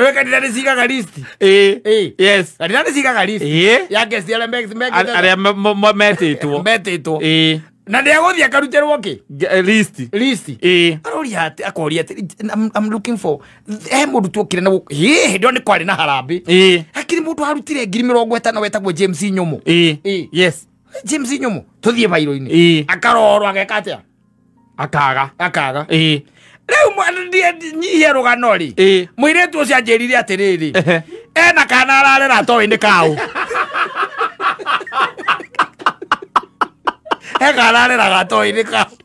Nĩwe kanitha nĩ cigaga list. Ĩĩ. Yes. Kanitha nĩ cigaga list. Ĩĩ. Ya guest arĩa Arĩa metĩtwo. Metĩtwo. Ĩĩ. Na nĩ agũthiĩ akarutĩrwo kĩ? List. List. Ĩĩ. Aroria atĩ akoria atĩ I'm looking for he mũndũ tuokire na gũkũ. Hĩ, hĩndĩ ĩyo nĩ kwarĩ na harambĩ. Ĩĩ. Hakiri mũndũ arutire 50,000 wetagwo James Nyũmũ. Ĩĩ. Ĩĩ. Yes. James Nyũmũ tũthiĩ bairũ-inĩ. Ĩĩ. Akarorwo ageka atĩa? Akaga. Akaga. Ĩĩ. Rĩu nyihie rũgano rĩ. Ĩĩ. Mũirĩtu ũcio anjĩrire atĩrĩrĩ. Ehe. Ena kana ararera atoĩ nĩ kaũ. He kana areraga atoĩ nĩ kaũ.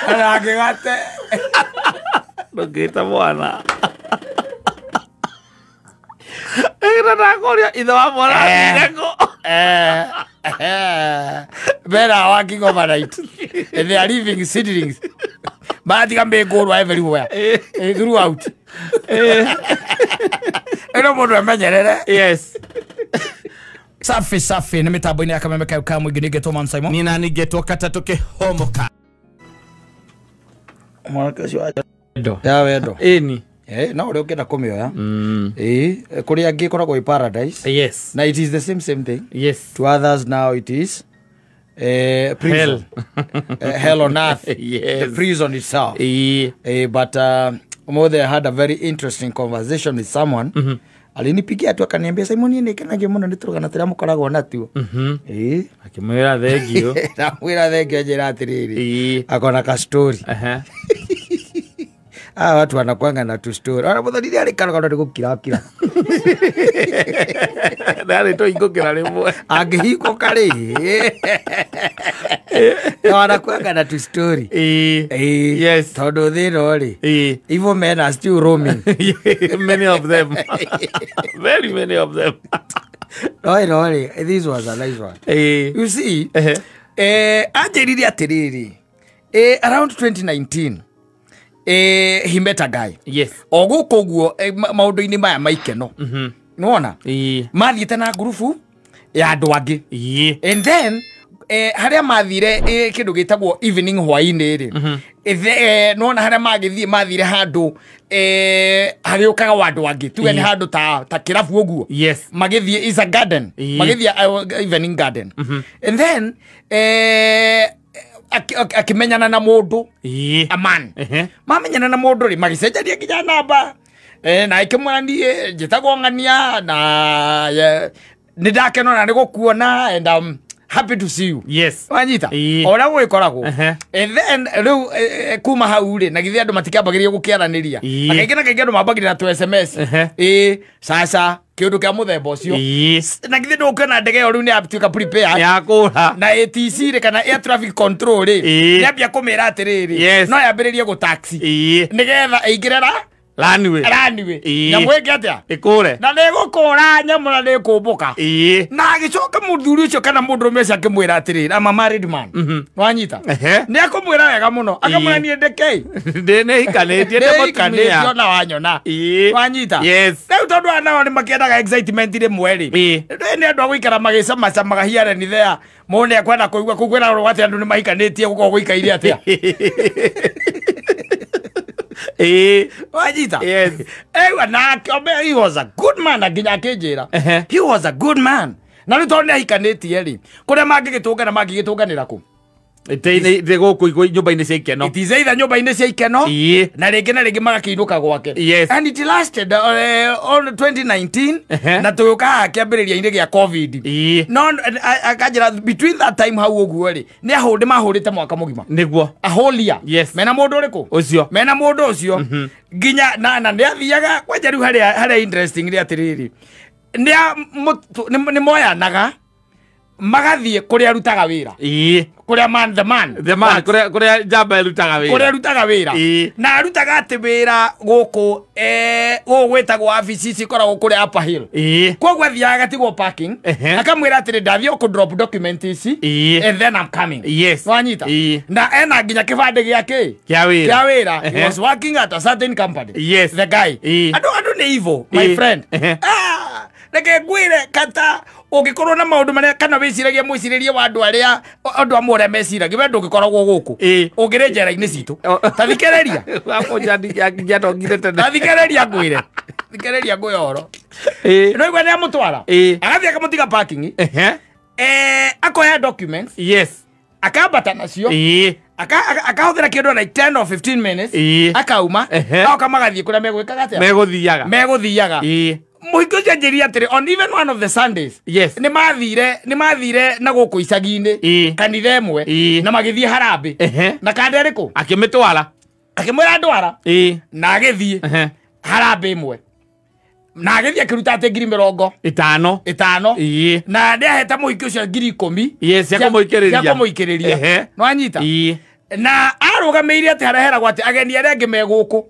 Arangĩgate. Ndũngĩta mwana. Ĩra ndakũria ithe wa mwana athire kũ? Men are working overnight. And they are leaving seedlings. Maratiga mĩngũrwa everywhere. Throughout. Ĩno mũndũ amenyerere. Yes. Safi safi nĩ mĩtambo-inĩ ya kameme kayo ka mũingĩ nĩngetwo Man Simon. Nina nĩngetwo katatũ kĩhomoka. Mwanake ũcio wa Ndo. ya wendo. Ĩni. No ũrĩa ũngĩenda kũmĩoya. Ĩĩ, kũrĩ angĩ ĩkoragwo ĩ paradise. Yes. Na it is the same thing. Yes. To others now it is prison. Hell. Hell on earth. Yes. The prison itself. Ĩĩ. But mothe I had a very interesting conversation with someone. Alinipigia tu akaniambia Simon niĩ nĩkenagio mũno nĩ tũrũgano tũrĩa mũkoragwo natuo. Ĩĩ. Akĩmwĩra thengio. Ndamwĩra thengio njĩra atĩrĩrĩ. Ĩĩ. Akona ka story. Ehe. Hawa watu wanakuanga na tu story. Ona mũthoni nĩ karũgano nĩ gũkirakira. Ndarĩ tũhingũkĩra rĩmwe. Angĩhingũka rĩ. Na wanakuanga na tu story. Ĩĩ. Ĩĩ. Yes. Tondũ thĩ ĩno rĩ. Ĩĩ. Evil men are still roaming. Many of them. Very many of them. No ĩno rĩ, this was a nice one. Ĩĩ. You see, Ehe. anjĩrire atĩrĩrĩ, around 2019, he met a guy. Yes. O gũkũ ũguo maũndũ-inĩ maya ma ikeno. Nĩwona? Ĩĩ. Mathiĩte na ngurubu ya andũ angĩ. Ĩĩ. And then harĩa mathire kĩndũ gĩtagwo evening hwaĩ-inĩ rĩ. Nĩwona harĩa magĩthiĩ mathire handũ harĩũkaga wa andũ angĩ. Tuge nĩ Ĩĩ. handũ ta kĩrabu ũguo. Yes. Magĩthiĩ is a garden. Ĩĩ. Magĩthiĩ evening garden. And then akĩmenyana na mũndũ. Ĩĩ. A man. Ehe. Mamenyana na mũndũ rĩ magĩcenjania nginya namba. Na ĩkĩmwĩra niĩ njĩtagwo ng'ania na nĩ ndakena na nĩ gũkuona and I'm happy to see you. Yes. Wanyita? Ĩĩ. O ũrĩa gũgĩkoragwo. Ehe. And then rĩu kuma hau rĩ na githĩ andũ matikĩambagĩrĩria gũkĩaranĩria. Ĩĩ. Na kaingĩ na kaingĩ andũ mambagĩrĩria na tũ SMS. Ehe. Ĩĩ, sasa kĩũndũ kĩa mũthemba ũcio. Ĩĩ. Na githĩ ndũkuona ndege ĩyo rĩu nĩ yatuĩka prepared. Yakũra. Na ATC rĩ kana air traffic control rĩ Ĩĩ. nĩambia kũmĩra atĩrĩrĩ Yes. no yambĩrĩrie gũ taxi Ĩĩ. nĩgetha ĩingĩre ra Runway. runway. Ĩĩ. Nyamũ ĩngĩ atĩa? Ĩkũre. Na nĩgũkũra nyamũ na nĩkũmbũka. Ĩĩ. Na agĩcoka mũthuri ũcio kana mũndũrũme ũcio akĩmwĩra atĩrĩrĩ, I'm a married man. Nĩwanyita? Ehe. Nĩ akũmwĩra wega mũno akamwĩra niĩ ndĩkĩi. Ndĩ nĩhikanĩtie ndĩ Nĩhikanĩtie mũtumia. ona wanyona. Ĩĩ. Wanyita? Yes. Rĩu tondũ aya nao nĩmakĩendaga excitement rĩmwe rĩ. Ĩĩ. Nĩ andũ a gũikara magĩcamacamaga here and there. Mũndũ nĩekwenda kũigua kũu kwĩragwo atĩ andũ nĩmahikanĩtie gũkorwo gũikaire atĩa. Ĩĩ. Wanyita? Yes. Ewa nake he was a good man nginya akĩnjĩra. Ehe. He was a good man. Na rĩu tondũ nĩahikanĩtie rĩ, kũrĩa mangĩgĩtũngana mangĩgĩtũnganĩra kũ? Ĩtĩ gũkũ nyũmba-inĩ cia ikeno. It is either nyũmba-inĩ cia ikeno Ĩĩ. na rĩngĩ na rĩngĩ magakĩinũka gwake. Yes. And it lasted all 2019 Ehe. na tũgĩũka haha kĩambĩrĩria-inĩ gĩa COVID. Ĩĩ. No akanjĩra between that time hau ũguo rĩ, nĩ ahũndĩ mahũrĩte mwaka mũgima. Nĩguo. A whole year. Yes. Mena mũndũ ũrĩkũ? Ũcio. Mena mũndũ ũcio. Nginya na nĩ athiaga kwanja rĩu harĩa interesting nĩ atĩrĩrĩ. Nĩ moyanaga magathiĩ kũrĩa arutaga wĩra. Ĩĩ. Kũrĩa man the man. The man kũrĩa njamba ĩrutaga wĩra. Kũrĩa arutaga wĩra. Ĩĩ. Na arutaga atĩ wĩra gũkũ gũkũ gwĩtagwo wabici ici ikoragwo kũrĩa Upper Hill. Ĩĩ. Koguo athiaga agatigwo parking. Ehe. Akamwĩra atĩrĩ ndathiĩ kũ drop document ici. Ĩĩ. And then I'm coming. Yes. Wanyita? Ĩĩ. Na ena nginya kĩbandĩ gĩa kĩ? Kĩa wĩra. Kĩa wĩra. He Ehe. was working at a certain company. Yes. The guy. Ĩĩ. Andũ nĩ evil, my Ĩĩ. friend. Ehe. Ah, Reke ngwire kata ũngĩkorwo na maũndũ marĩa kana wĩciragia mwĩcirĩrie wa andũ arĩa andũ amwe ũrĩa meciragia we ndũngĩkoragwo gũkũ. Ũngĩrĩ njera-inĩ citũ. Ta thikĩrĩria. Ta thikĩrĩria ngwĩre. Thikĩrĩria ngwĩre ũhoro. No igua nĩ amũtwara. Agathiĩ akamũtiga parking. Akoya documents. Yes. Akambata nacio. Akahũthĩra kĩndũ like 10 or 15 minutes. Akauma. Agoka magathiĩ kũrĩa megwĩkaga atĩa? Megũthiaga. Mũhiki ũcio anjĩrire atĩrĩ on even one of the Sundays. Yes. Nĩ mathire na gũkũ icagi-inĩ kanitha ĩmwe na magĩthiĩ harambĩ. Na kanda ĩrĩkũ? Akĩmĩtwara. Akĩmwĩra ndwara. Na agĩthiĩ harambĩ ĩmwe. Na agĩthiĩ akĩruta atĩ 50,000. Ĩtano. Na nĩahete mũhiki ũcio 10,000. Yes, cia kũmũikĩrĩria. Cia kũmũikĩrĩria. Nĩwanyita? Na arũgamĩire atĩ hareheragwo atĩ ageni arĩa angĩ me gũkũ.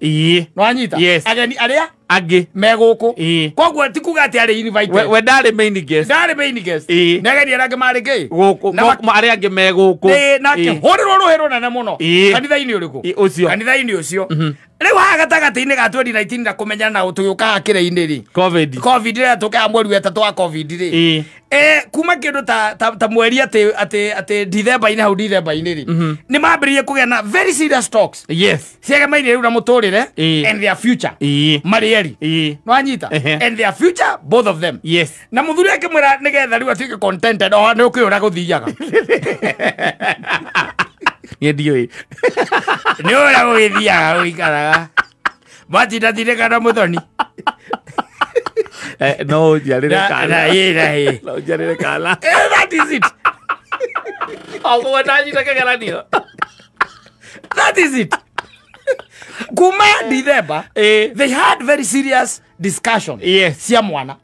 Nĩwanyita? Yes. Ageni arĩa angĩ me gũkũ. Koguo ti kuga atĩ arĩ invited. We ndarĩ main guest. Ndarĩ main guest. Nĩ ageni arĩa angĩ marĩ kĩ? Gũkũ. Arĩa angĩ me gũkũ. Na akĩhũrĩrwo rũhĩ rũnene mũno. Kanitha-inĩ ũrĩkũ? Ũcio. Kanitha-inĩ ũcio. Rĩu haha gatagatĩ-inĩ ga 2019 na kũmenyana na tũgĩũka kĩrĩa-inĩ rĩ. Covid. Covid rĩrĩa tũkaga mweri wa ĩtatũ wa Covid rĩ. Kuma kĩndũ ta mweri atĩ December-inĩ hau December-inĩ rĩ. Nĩ mambĩrĩirie kũgĩa na very serious talks. Yes. Ciagemaine rĩu na mũtũrĩre and their future. Marĩ erĩ. Nĩwanyita? And their future, both of them. Yes. Na mũthuri akĩmwĩra nĩgetha rĩu atuĩke contented o nĩ ũkĩũra gũthiaga. Niĩ ndiũĩ. Nĩ ũrĩa gũgĩthiaga gũikaraga. Mwatindatindĩka na mũthoni. No ũnjiarĩre kana. Na No ũnjiarĩre kana. That is it. Oguo ndanyita kĩgeranio. That is it. Kuma December, they had very serious discussion. Yes. Cia mwana.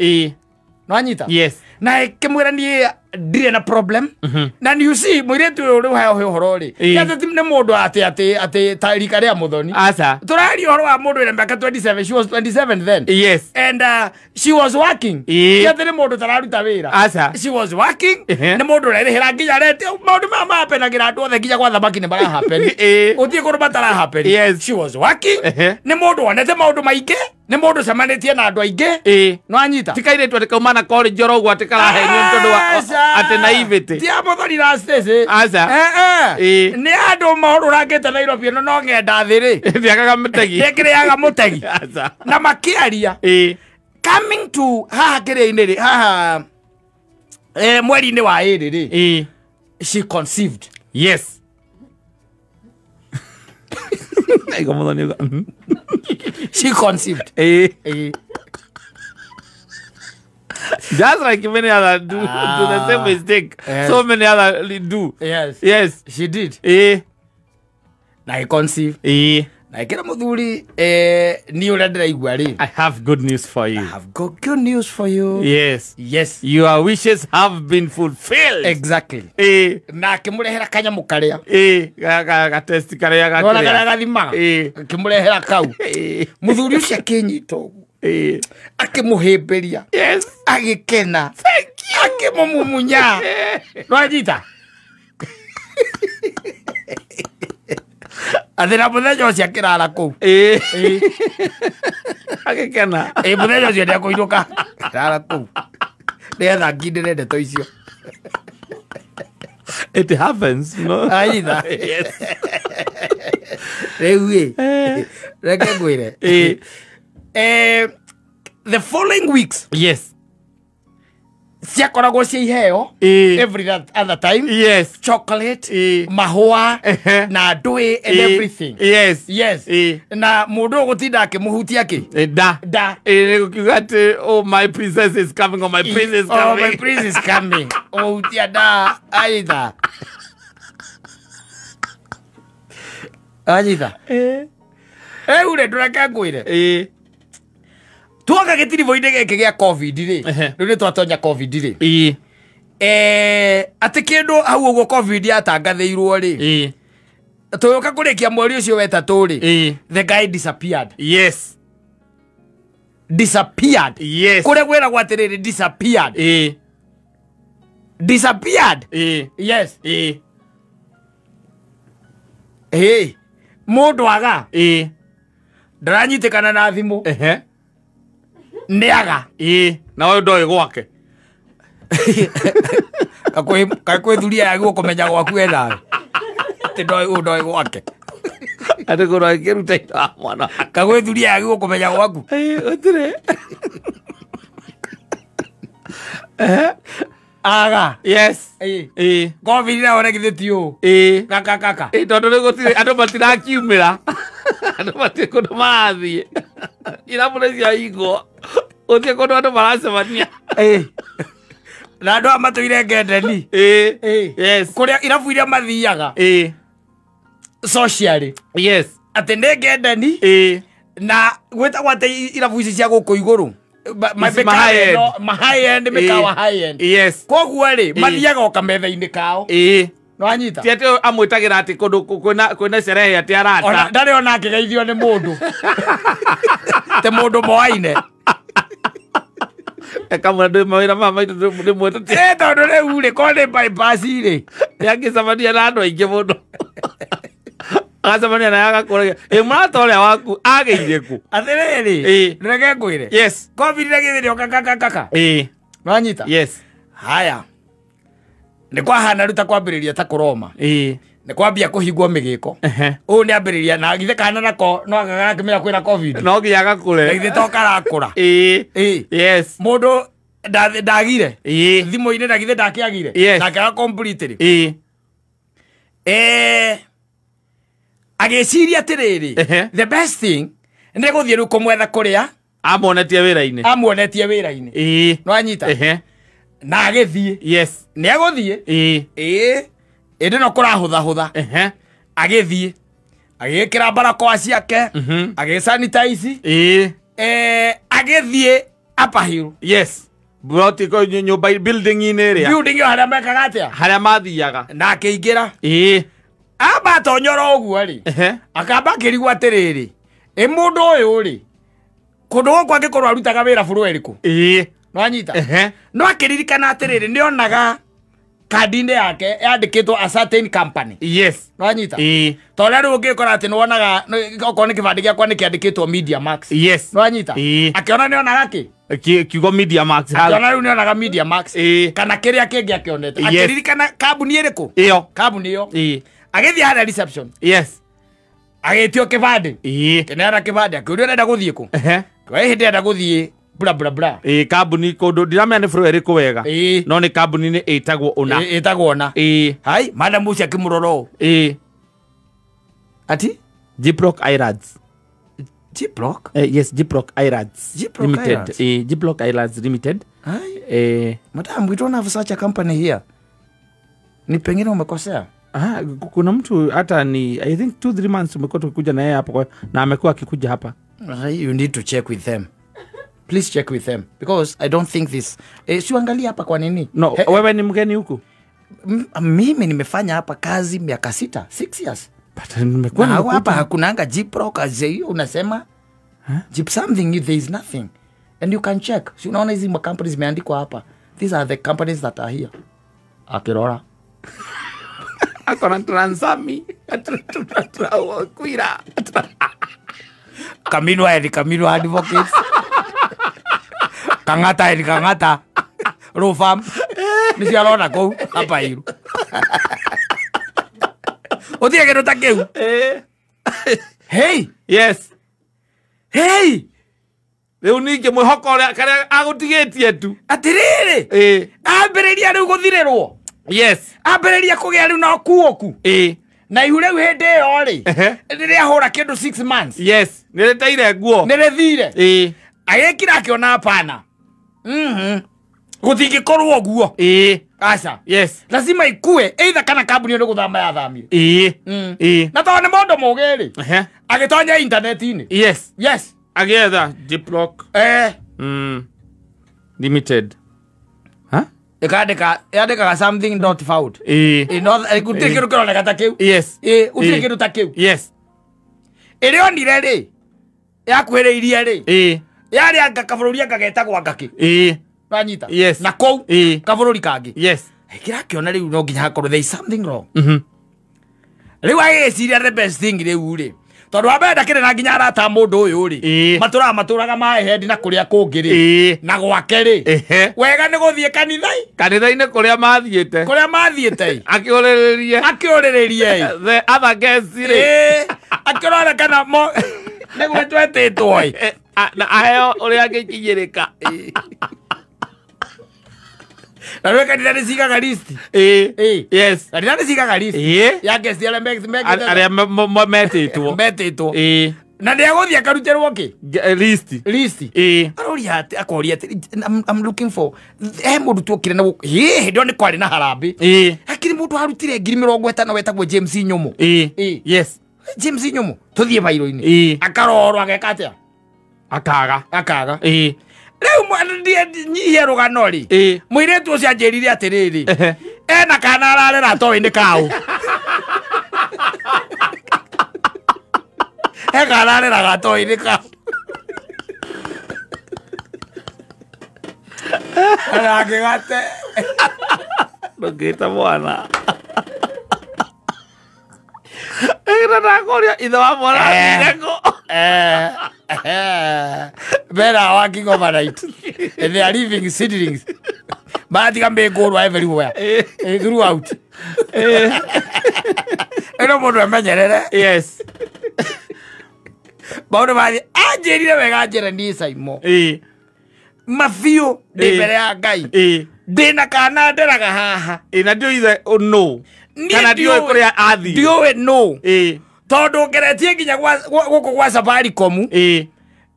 Nĩwanyita? Yes. Na ĩkĩmwĩra niĩ ndirĩ na problem. Na you see mũirĩtu ũyũ rĩu heo ũhoro rĩ. Atĩ nĩ mũndũ atĩ ta rika rĩa mũthoni. Aca. Tũraria ũhoro wa mũndũ wĩna mĩaka 27. She was 27 then. Yes. And she was working. Ti atĩ nĩ mũndũ ũtararuta wĩra. Aca. She was working. Nĩ mũndũ ũrerĩhĩra nginya rent. Maũndũ maya mahapenagĩra andũ othe nginya gwa thamaki nĩ marahappen. Gũtirĩ kũndũ matarahappen. Yes. She was working. Nĩ mũndũ wonete maũndũ maingĩ. Nĩ mũndũ ũcemanĩtie na andũ aingĩ. Nĩwanyita? Ti kairĩtu atĩ kauma na college oro ũguo atĩ karahenio nĩ tondũ wa atĩ naivety. Ti a mũthoni na Stacy. Aca. Nĩ andũ mahũrũrangĩte Nairobi ĩno no ng'enda thĩ rĩ. Ndĩagaga mũtegi. Nĩkĩrĩaga mũtegi. Aca. Na makĩaria. Coming to haha kĩrĩa-inĩ rĩ, haha mweri-inĩ wa ĩrĩ rĩ. She conceived. Yes. She conceived. Just like many other do the same mistake. Yes. So many other do. Yes. Yes. She did. Na I conceived. Na ikira muthuri ni uria ndiraigua ri. I have good news for you. I have got good news for you. Yes. Yes. Your wishes have been fulfilled. Exactly. Na akimurehera kanyamu karia. Ga test karia ga. Nona karia gathimaga. Akimurehera kau. Muthuri ucio akinyita uguo. Akimuhimbiria. Yes. Agikena. Thank you. Akimumumunya. Nwanyita. Athira muthenya ucio akirara kuu. Agikena. Muthenya ucio ndiakuinuka. Akirara kuu. Nigetha ngindire ndeto icio. It happens, no? Aitha. Yes. Riu ĩ. Reke ngwĩre. The following weeks. Yes. Ciakoragwo cia iheo every other time. Yes. Chocolate, mahũa, na ndũĩ and everything. Yes. Yes. Na mũndũ ũgũtinda akĩmũhutia kĩ? Da. Da. Kuga atĩ, oh, my princess is coming, oh, my prince is coming. Oh, my prince is coming. Ũhutia da. Aitha. Anyita. Rĩu rĩ, ndũreke ngwĩre. Tuoka gĩtiribũ-inĩ gĩkĩ gĩa Covid rĩ, rĩu nĩ twatonya Covid rĩ. Atĩ kĩndũ hau ũguo Covid yatangathĩirwo rĩ, tũgĩũka kũrĩkia mweri ũcio wetatũ rĩ, the guy disappeared. Yes. Disappeared. Yes. Kũrĩa kwĩragwo atĩrĩrĩ, disappeared. Disappeared. Yes. Mũndũ aga. Ndaranyitĩkana na thimũ. Nĩaga. Na ũyũ ndoĩ gwake. Kakwĩ thuria ya gũkũmenya gwaku enawe. Atĩ ndoĩ ũyũ ndoĩ gwake. Atĩ kũrwo ĩkĩruta indo wa mwana. Kakwĩ thuria ya gũkũmenya gwaku. Gũtirĩ. Aga. Yes. Covid na ona githĩ ti ũũ. Kaka kaka. Tondũ rĩu gũtirĩ andũ matirakiumĩra. Andũ matirĩ kũndũ marathiĩ. Irabu nĩ ciahingwo. Gũtirĩ kũndũ andũ maracemania. Na andũ aya matũire ngendeni. Yes. Kũrĩa irabu iria mathiaga. Socially. Yes. Atĩ nĩ ngendeni. Na gwĩtagwo atĩ irabu ici cia gũkũ igũrũ. Ma high end mĩkawa high end. Yes. Koguo rĩ mathiaga o kametha-inĩ kao. Nĩwanyita? Ti atĩ amwĩtagĩra atĩ kũndũ kwĩna sherehe atĩ arata. Ndarĩ ona akĩgeithio nĩ mũndũ. Te mũndũ moaine. Kamwe ndĩ mawĩra ma maitũ ndĩ mwĩtĩtie. Tondũ rĩu rĩ korwo nĩ bypass rĩ. Nĩangĩcemania na andũ aingĩ mũno. Agacemania naye agakũragia. Ĩ mũrata ũrĩa waku agĩire kũ? Atĩrĩrĩ, reke ngwĩre. Yes. Covid rĩgĩthĩ rĩoka kaka kaka. Nĩwanyita? Yes. Haya. Nĩ kwahana rĩu ta kwambĩrĩria ta kũroma. Nĩ kwambia kũhingwo mĩgĩko. Ũũ nĩ ambĩrĩria na githĩ kana nako no agakĩmenya kwĩna Covid. No nginya gakũre. Na githĩ to karakũra. Yes. Mũndũ ndagire. Thimũ-inĩ na githĩ ndakĩagire. Yes. Ndakĩaga completely. Agĩciria atĩrĩrĩ, the best thing nĩ gũthiĩ rĩu kũmwetha kũrĩa amuonetie wĩra-inĩ. Amuonetie wĩra-inĩ. Nĩwanyita? Na agĩthiĩ. Yes. Nĩ agũthiĩ. Ĩndĩ no kũrahũthahũtha. Agĩthiĩ. Agĩĩkĩra barakoa ciake. Agĩsanitize. Agĩthiĩ Upper Hill. Yes. Broti ko nyũmba building-inĩ ĩrĩa. Building ĩyo harĩa mekaga atĩa? Harĩa mathiaga. Na akĩingĩra. Amba atonyora ũguo rĩ. Akamba akĩrigwo atĩrĩrĩ, ĩ mũndũ ũyũ rĩ, kũndũ gũkũ angĩkorwo arutaga wĩra bũrũri ĩrĩkũ? Nĩwanyita? No akĩririkana atĩrĩrĩ, nĩonaga kandi-inĩ yake yandĩkĩtwo a certain company. Yes. Nĩwanyita? Tondũ rĩu ũngĩkora atĩ nĩwonaga okorwo nĩ kĩbandĩ gĩakwa nĩ kĩandĩkĩtwo Media Max. Yes. Nĩwanyita? Akĩona nĩonaga kĩ? Kiugo Media Max. Akĩona rĩu nĩonaga Media Max. Kana kĩrĩa kĩngĩ akĩonete. Akĩririkana kambuni ĩrĩkũ? Ĩyo. Kambuni ĩyo. Agĩthiĩ harĩa reception. Yes. Agĩtio kĩbandĩ. Kĩneana kĩbandĩ akĩũrio arenda gũthiĩ kũ. Kwa hĩndĩ arenda gũthiĩ bla bla bla. Kambuni kũndũ ndiramenya nĩ bũrũri ĩrĩkũ wega. No nĩ kambuni-inĩ ĩtagwo ũna. Ĩtagwo ũna. Hai, madam ũcio akĩmũrora ũũ. Ati? Gyproc Islands. Gyproc? Yes, Gyproc Islands Limited. Gyproc Islands Limited. Hai. Madam, we don't have such a company here. Ni pengine umekosea. Kuna mtu hata ni I think 2-3 months umekuwa tukikuja na yeye hapo na amekuwa akikuja hapa. You need to check with them. Please check with them because I don't think this. Si uangalie hapa kwa nini? No, wewe ni mgeni huku? Mimi nimefanya hapa kazi miaka 6, 6 years. But nimekuwa hapa hakunanga Gyproc hiyo unasema? Jeep something, there is nothing. And you can check. Si unaona hizi companies zimeandikwa hapa. These are the companies that are here. Akirora. Akona Transami. Kuira. Kamino and Kamino advocates. Kangata and Kangata. Law firm. Nĩcio arona kũu hapa iru. Ũthiĩ kĩndũ ta kĩu. Hey. Yes. Hey. Rĩu ningĩ mwĩhoko ũrĩa karĩa agũtigĩtie tu. Atĩrĩrĩ. Ambĩrĩria rĩu gũthirĩrwo. Yes. Ambĩrĩria kũgĩa rĩu na ũkuũku. Na ihu rĩu hĩndĩ ĩyo rĩ, rĩrĩa kĩndũ 6 months. Yes. Nĩrĩteire nguo. Nĩrĩthire. Agĩkira akĩona hapana. Gũtingĩkorwo ũguo. Aca. Yes. Lazima ikue either kana kambuni ĩyo nĩ gũthama yathamire. Na tondũ nĩ mũndũ mũũgĩ rĩ, agĩtonya intaneti-inĩ. Yes. Yes. Agĩetha Gyproc. Limited. Ĩkandĩka yandĩkaga something not found. Gũtirĩ kĩndũ kĩroneka ta kĩu. Yes. Gũtirĩ kĩndũ ta kĩu. Yes. Ĩrĩa onire rĩ, yakuhĩrĩirie rĩ, yarĩ anga kabũrũri anga getagwo anga kĩ. Nĩwanyita? Yes. Na kũu kabũrũri kangĩ. Yes. Kĩrakĩona rĩu no nginya hakorwo there is something wrong. Rĩu agĩciria the best thing rĩu rĩ, Tondũ wa mbere ndakĩrĩ na nginya arata a mũndũ ũyũ rĩ. Matũraga maĩ hendi na kũrĩa kũngĩ rĩ. Na gwake rĩ. Wega nĩ gũthiĩ kanitha-inĩ. Kanitha-inĩ kũrĩa mathiĩte. Kũrĩa mathiĩte. Akĩũrĩrĩrie. Akĩũrĩrĩrie. The other guests rĩ. Akĩrora kana mo nĩguo twetĩtwo ĩ. Na aheo ũrĩa angĩkinyĩrĩka. Na rĩu kanitha nĩ cigaga list. Yes. Kanitha nĩ cigaga list. Ya guest arĩa arĩa metĩtwo. Metĩtwo. Na nĩ agũthiĩ akarutĩrwo kĩ? List. List. Aroria atĩ akoria atĩ I'm looking for he mũndũ tuokire na gũkũ. Hĩndĩ ĩyo nĩ kwarĩ na harambĩ. Hakiri mũndũ arutire 50,000 wetagwo James Nyũmũ. Yes. James Nyũmũ tũthiĩ bairo-inĩ. Akarorwo ageka atĩa? Akaga. Akaga. Rĩu nyihie rũgano rĩ. Mũirĩtu ũcio anjĩrire atĩrĩrĩ. Ena kana ararera atoĩ nĩ kaũ. He kana areraga atoĩ nĩ kaũ. Arangĩgate. Ndũngĩta mwana. Ĩra ndakũria ithe wa mwana athire kũ? Men are working overnight. And they are leaving seedlings. Maratiga mĩngũrwa everywhere. Throughout. Ĩno mũndũ amenyerere. Yes. Maũndũ mathiĩ anjĩrire wega anjĩra niĩ Saimo. Mabiũ ndĩ mbere ya Ngai. Ndĩna kana nderaga haha. Na ndiũĩ ithe no. Kana ndiũĩ kũrĩa athiĩ. Ndiũĩ no. Tondũ ngeretie nginya gũkũ gwa Safaricom.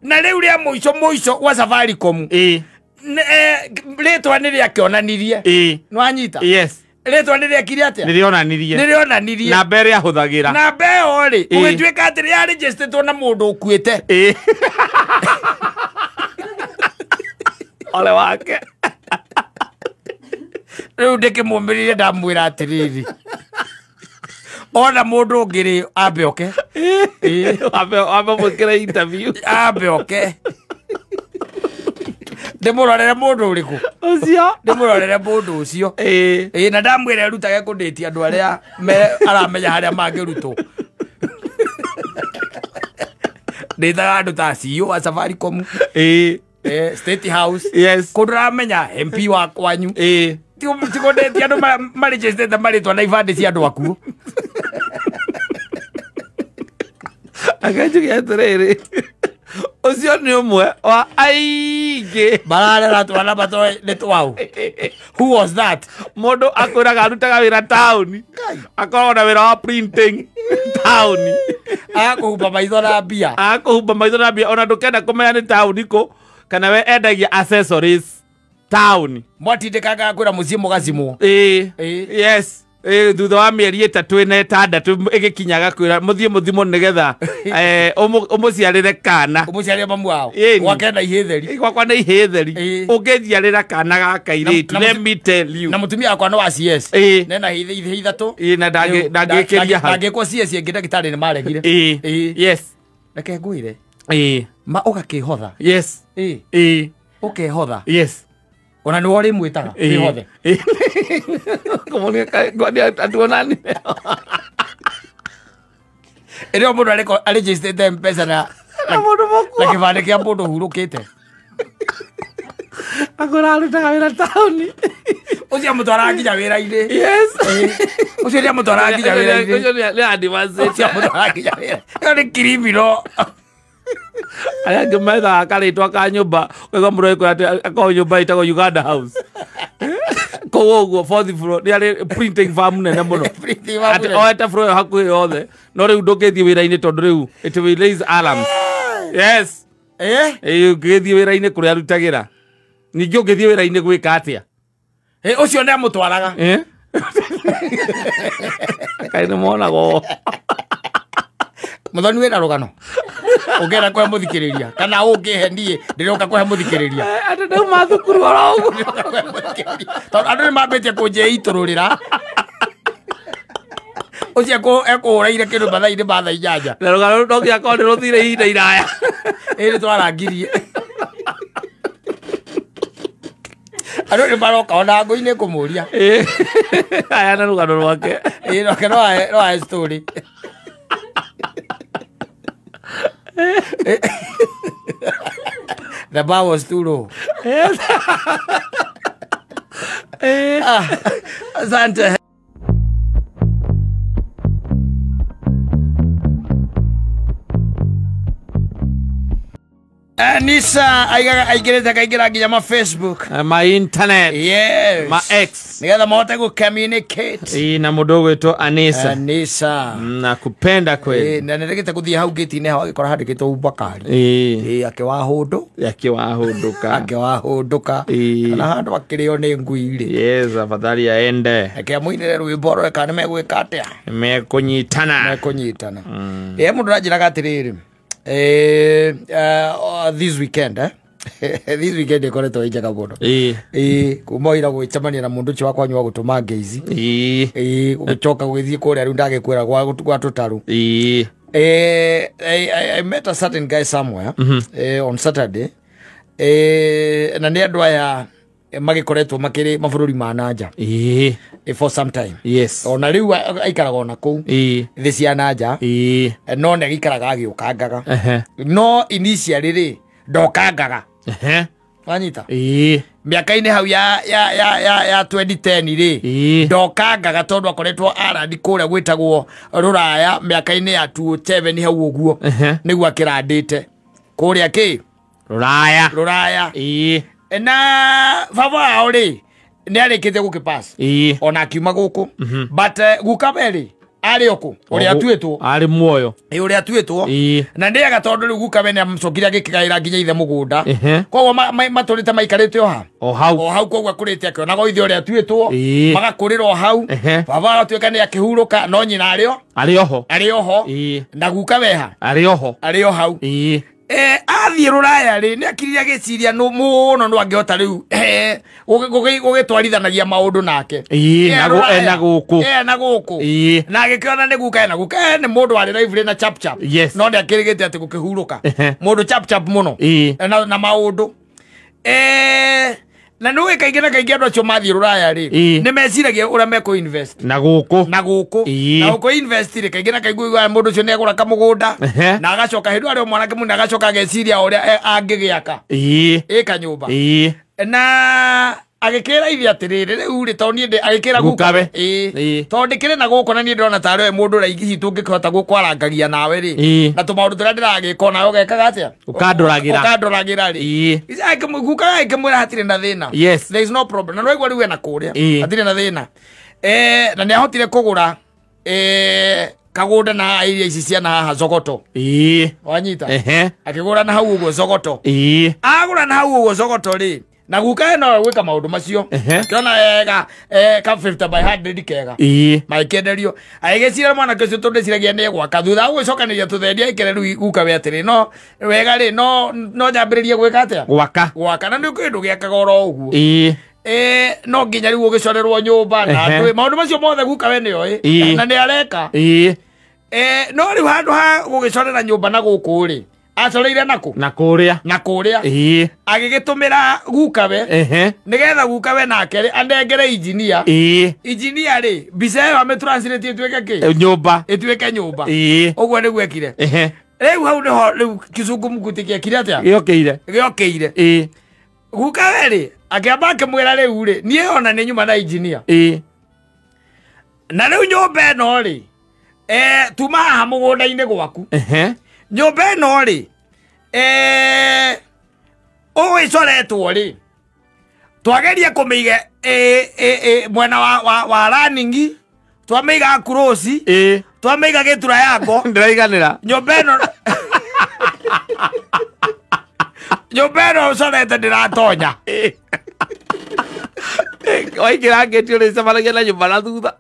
Na rĩu rĩa mũico gwa Safaricom. Rĩtwa nĩ rĩakĩonanirie. Nĩwanyita? Yes. Rĩtwa nĩ rĩekire atĩa? Nĩ rĩonanirie. Nĩ rĩonanirie. Namba ĩrĩa ahũthagĩra. Namba ĩyo rĩ, gũgĩtuĩka atĩ yarĩnjĩstĩtwo na mũndũ ũkuĩte. Ole wake. Rĩu ndĩkĩmũmĩrĩrie ndamwĩra atĩrĩrĩ. Ona mũndũ ũngĩ rĩ ambe oke. Ambe mwĩkĩre interview. Ambe oke. Ndĩmũrorere mũndũ ũrĩkũ? Ũcio. Ndĩmũrorere mũndũ ũcio. Na ndamwĩra arutage kũndĩtia andũ arĩa aramenya harĩa mangĩrutwo. Ndĩtaga andũ ta CEO wa Safaricom. State House. Yes. Kũndũ ũramenya MP wa kwanyu. Tikũndĩtia andũ marĩnjĩstĩte marĩtwa na ibandĩ cia andũ akuũ. Akanjuge atĩrĩrĩ. Ũcio nĩ ũmwe wa aingĩ mararera twana matoĩ nĩ twaũ. Who was that? Mũndũ akwĩraga arutaga wĩra taũni, akoragwo na wĩra wa printing taũni, agakũhumba maitho na mbia, agakũhumba maitho na mbia, ona ndũkenda kũmenya nĩ taũni kũ kana we endagia accessories taũni. Mwatindĩkangaga kwĩra mũciĩ mũgacimwo. Yes. Thutha wa mĩeri 3 na 6 ĩgĩkinyaga kwĩra mũthiĩ mũthimwo nĩgetha ũmũciarĩre kana. Ũmũciarĩre mamu wao. Gwake na ihĩ theri. Gwakwa na ihĩ theri. Ũngĩnjiarĩra kana ga kairĩtu, let me tell you. Na mũtumia wakwa nĩ wa CS. Nena ihĩ 3. Na ndangĩkĩria hau. Ndangĩkwo CS ĩngĩ ndagĩtarĩ nĩ maregire. Yes. Reke ngwĩre. Ma ũgakĩhotha. Yes. Ũkehotha. Yes. Ona nĩ ũrĩ mwĩtaga wĩhothe. Atuonanire. Ĩrĩa mũndũ arĩnjĩstĩte mbeca na kĩbandĩ kĩa mũndũ ũhurũkĩte. Akwĩra arutaga wĩra taũni. Ũcio amũtwaraga nginya wĩra-inĩ. Yes. Ũcio nĩ amũtwaraga nginya wĩra-inĩ. Ũcio nĩ advance. Ũcio amũtwaraga nginya wĩra. Ĩyo nĩ criminal. Arĩa angĩ methaga karĩtwa ka nyũmba ũkaigua mũndũ agĩkwĩra atĩ akoragwo nyũmba ĩtagwo Uganda House. Kũu ũguo fourth floor nĩ arĩ printing firm nene mũno. Atĩ oete floor ĩyo hakuhĩ yothe no rĩu ndũngĩthiĩ wĩra-inĩ tondũ rĩu it will raise alarms. Yes. Ũngĩthiĩ wĩra-inĩ kũrĩa arutagĩra. Ningĩ ũngĩthiĩ wĩra-inĩ gwĩka atĩa? Ũcio nĩ amũtwaraga. Kaĩ nĩ monagwo. Mũthoni wĩna rũgano. Ũngĩenda kũhe mũthikĩrĩria kana ũngĩhe niĩ ndĩroka kũhe mũthikĩrĩria. Andũ ndauma thukuru oro ũguo. Tondũ andũ nĩ mambĩtie kũnjĩitũrũrĩra. Ũcio ekũhũraire kĩndũ mathaa-inĩ ma thaa 8. Na rũgano rũu no nginya korwo nĩ rũthire ihinda iraya. Ĩĩ nĩ twarangirie. Andũ nĩ maroka ona ngũ-inĩ kũmũria. Aya na rũgano rwake. Ĩĩ nake no ahe story. The bar was too low. Yes. Asante. Anisa aigirite kaingira nginya ma Facebook, ma internet, yes, ma X, nigetha mahote gu communicate. Na mundu ugwitwo Anisa. Anisa, nakupenda kweli. Na nĩregete gũthiĩ hau gate-inĩ hau agĩkora handĩkĩtwo Ubakari. Akĩwahũndũ, akiwahũndũka, akĩwahũndũka kana handũ akĩrĩo nĩ ngui rĩ. Yes, afadhali aende. Reke amũinĩre rwĩmbo rore kana nĩmegwĩka atĩa, mekũnyitana, mekũnyitana. Mũndũ aranjĩraga atĩrĩrĩ, this weekend this weekend ikoretwo ĩ njega mũno. Kuma ira gwĩcemania na mũndũ ũcio wakwa nyua gũtũma ngeici. Gũcoka gũgĩthiĩ kũrĩa rĩu ndagĩkwĩra gwa tũtarũ. I met a certain guy somewhere on Saturday. Na nĩ andũ aya magĩkoretwo makĩrĩ mabũrũri ma nanja for some time. Yes. Ona rĩu aikaraga ona kũu thĩ cia nanja, no nĩ agĩikaraga agĩũkangaga. No initially rĩ ndokangaga. Wanyita? Mĩaka-inĩ hau ya 2010 rĩ ndokangaga tondũ akoretwo arandi kũrĩa gwĩtagwo Rũraya mĩaka-inĩ ya 2007 hau ũguo nĩguo akĩrandĩte kũrĩa kĩ Rũraya. Rũraya. Na baba wao rĩ nĩ arĩkĩtie gũkĩpass ona akiuma gũkũ, but guka we rĩ arĩ o kũ ũrĩa atuĩtwo, arĩ muoyo, ũrĩa atuĩtwo, na ndĩaga tondũ rĩu guka we nĩ amũcokire agĩkĩgaĩra nginya ithe mũgũnda, koguo matũrĩte maikarĩte o ha o hau, o hau, koguo akũrĩte akĩonaga ithe ũrĩa atuĩtwo, magakũrĩra o hau. Baba agatuĩka nĩ akĩhurũka, no nyina arĩ o arĩ oho, na guka we ha arĩ oho, arĩ o hau. Athiĩ Rũraya rĩ nĩ akirire agĩciria mũno no angĩhota rĩu gũgĩtwarithanagia maũndũ nake ena gũkũ, ena gũkũ, na agĩkĩona nĩ guka ena guka nĩ mũndũ warĩ lively na chap chap. Yes. No nĩ akĩrĩgĩte atĩ gũkĩhurũka mũndũ chap chap mũno na maũndũ. Na nĩ kaingĩ na kaingĩ andũ acio mathiĩ Rũraya rĩ nĩ meciragia ũrĩa mekũ invest na gũkũ, na gũkũ, na gũkũ invest rĩ kaingĩ na kaingĩ ũiguaga mũndũ ũcio nĩ agũra kamũgũnda na agacoka hĩndĩ arĩ o mwanake mũnene agacoka ageciria ũrĩa angĩgĩaka ĩ kanyũmba, na agĩkĩra ithe atĩrĩrĩ rĩu rĩ tondũ niĩ agĩkĩra gukawe tondũ ndĩkĩrĩ na gũkũ na niĩ ndĩrona tarĩ we mũndũ ũrĩa hihi tũngĩkĩhota gũkwarangagia nawe rĩ na tũmaũndũ tũrĩa ndĩragĩka nawe ũgekaga atĩa, ũkandoragĩra, ũkandoragĩra rĩ guka agĩkĩmwĩra hatirĩ na thĩna. Yes. There is no problem. Na nĩwaigua rĩu ena kũrĩa hatirĩ na thĩna. Na nĩ ahotire kũgũra kagũnda na iria ici ciana haha Sogoto. Wanyita? Akĩgũra na hau ũguo Sogoto. Agũra na hau ũguo Sogoto rĩ, na guka no gwĩka maũndũ macio kĩona wega ka 50 by 100 kega maikĩenderio agĩgĩcira mwanake ũcio tondũ ndĩciragia nĩ gwaka thutha wa gũgĩcokanĩria tũthendi aikĩre rĩu guka we atĩrĩ no wega rĩ no nyambĩrĩrie gwĩka atĩa, gwaka, gwaka, na nĩ kĩndũ gĩakaga oro ũguo. No nginya rĩu ũgĩcorerwo nyũmba na ndũĩ maũndũ macio mothe guka we nĩoĩ na nĩ areka. No rĩu handũ ha gũgĩcorera nyũmba na gũkũ rĩ acoreire nakũ, na kũrĩa, na kũrĩa, agĩgĩtũmĩra gukawe nĩgetha gukawe nake rĩ anengere injinia, injinia rĩ mbica ĩyo amĩtranslate ĩtuĩke kĩ, nyũmba, ĩtuĩke nyũmba. Ũguo nĩguo ekire. Rĩu hau nĩho rĩu kĩzungumkuti gĩekire atĩa, gĩokĩire, gĩokĩire. Gukawe rĩ akĩamba akĩmwĩra rĩu rĩ niĩ ona nĩ nyuma na injinia, na rĩu nyũmba ĩno rĩ tuma haha mũgũnda-inĩ gwaku, nyũmba ĩno rĩ ũgĩcoretwo rĩ twageria kũmĩiga mwena wa running, twamĩiga kurosi, twamĩiga gĩtura yako, ndĩraiganĩra nyũmba ĩno, nyũmba ĩno ũcorete ndĩratonya. Waingĩra ngĩti ũrĩcemanagia na nyũmba na thutha,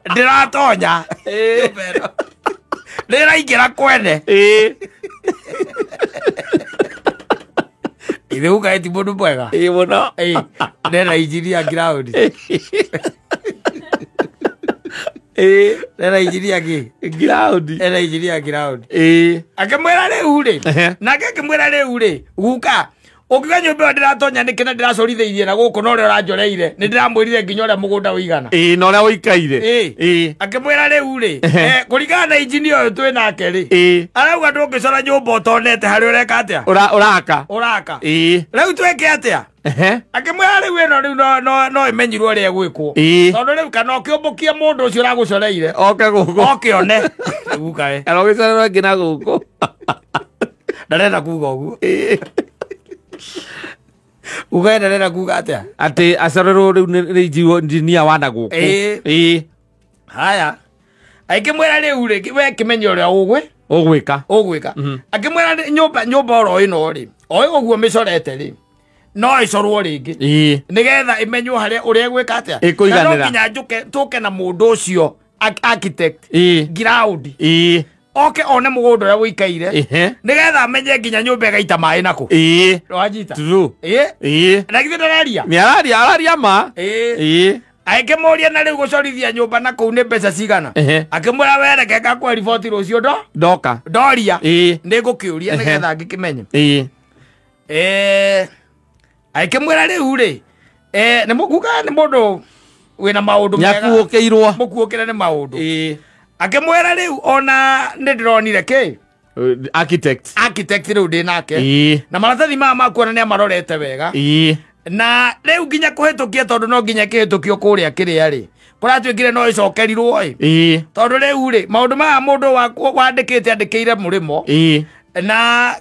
ndĩratonya nyũmba ĩno ndĩraingĩra kwene. Ithe guka ti mũndũ mwega mũno, ndena injinia ground, ndena injinia kĩ ground, ndena injinia ground. Akĩmwĩra rĩu rĩ, nake akĩmwĩra rĩu rĩ guka Ũngiuga nyũmba ĩyo ndĩratonya nĩkĩ na ndĩracorithĩirie na gũkũ na ũrĩa ũranjoreire nĩ ndĩramwĩrire nginya ũrĩa mũgũnda ũigana. Ĩĩ na ũrĩa ũikaire. Ĩĩ. Akĩmwĩra rĩu rĩ kũringana na injinia ũyũ twĩ nake rĩ arauga ndũngĩcora nyũmba ũtonete harĩa ũreka atĩa Ũraka. Ũraka. Ĩĩ. Rĩu twĩke atĩa? Akĩmwĩra rĩu ĩno rĩu no ĩmenyirwo ũrĩa ĩgwĩkwo. Tondũ rĩu kana ũkĩũmbũkie mũndũ ũcio ũragũcoreire oke gũkũ oke one. Guka we. Kana ũgĩcorerwo ĩngĩ na gũkũ. Ndarenda kuga ũguo. Uga ndarenda kuga atĩa? Atĩ acorerwo rĩu nĩ engineer wa na gũkũ. Ĩĩ. Haya. Akĩmwĩra rĩu rĩ we kĩmenye ũrĩa ũgwĩka. Ũgwĩka. Akĩmwĩra nyũmba oro ĩno rĩ o ũguo mĩcorete rĩ no ĩcorwo rĩngĩ. Ĩĩ. Nĩgetha ĩmenywo harĩa ũrĩa ĩgwĩka atĩa. Ĩkũiganĩra. Na no nginya njũke tũke na mũndũ ũcio architect. Ĩĩ. Ground. Ĩĩ. Oke one mũgũnda ũrĩa ũikaire. Nĩgetha amenye nginya nyũmba ĩgaita maĩ nakũ. Ĩĩ. Wanyita. True. Ĩĩ. Ĩĩ. Na githĩ ndararia? Nĩ araria, araria ma. Ĩĩ. Ĩĩ. Akĩmũria na rĩu gũcorithia nyũmba na kũu nĩ mbeca cigana. Akĩmwĩra we reke ngakũhe riboti rũciũ ndo. Ndoka. Ndoria. Ĩĩ. Nĩ ngũkĩũria nĩgetha ngĩkĩmenye. Ĩĩ. Akĩmwĩra rĩu rĩ nĩ mũkuga nĩ mũndũ wĩna maũndũ mega. Nĩakuũkĩirwo. Mũkuũkĩre nĩ maũndũ. Ĩĩ. Akĩmwĩra rĩu ona nĩ ndĩronire kĩ? Architect. Architect rĩu ndĩ nake. Ĩĩ. Na maratathi maya makuona nĩ amarorete wega. Ĩĩ. Na rĩu nginya kũhĩtũkia tondũ no nginya kĩhĩtũkio kũrĩa kĩrĩa rĩ. Kũratuĩkire no ĩcokerirwo ĩ. Ĩĩ. Tondũ rĩu rĩ maũndũ maya mũndũ wandĩkĩte andĩkĩire mũrĩmo. Ĩĩ. Na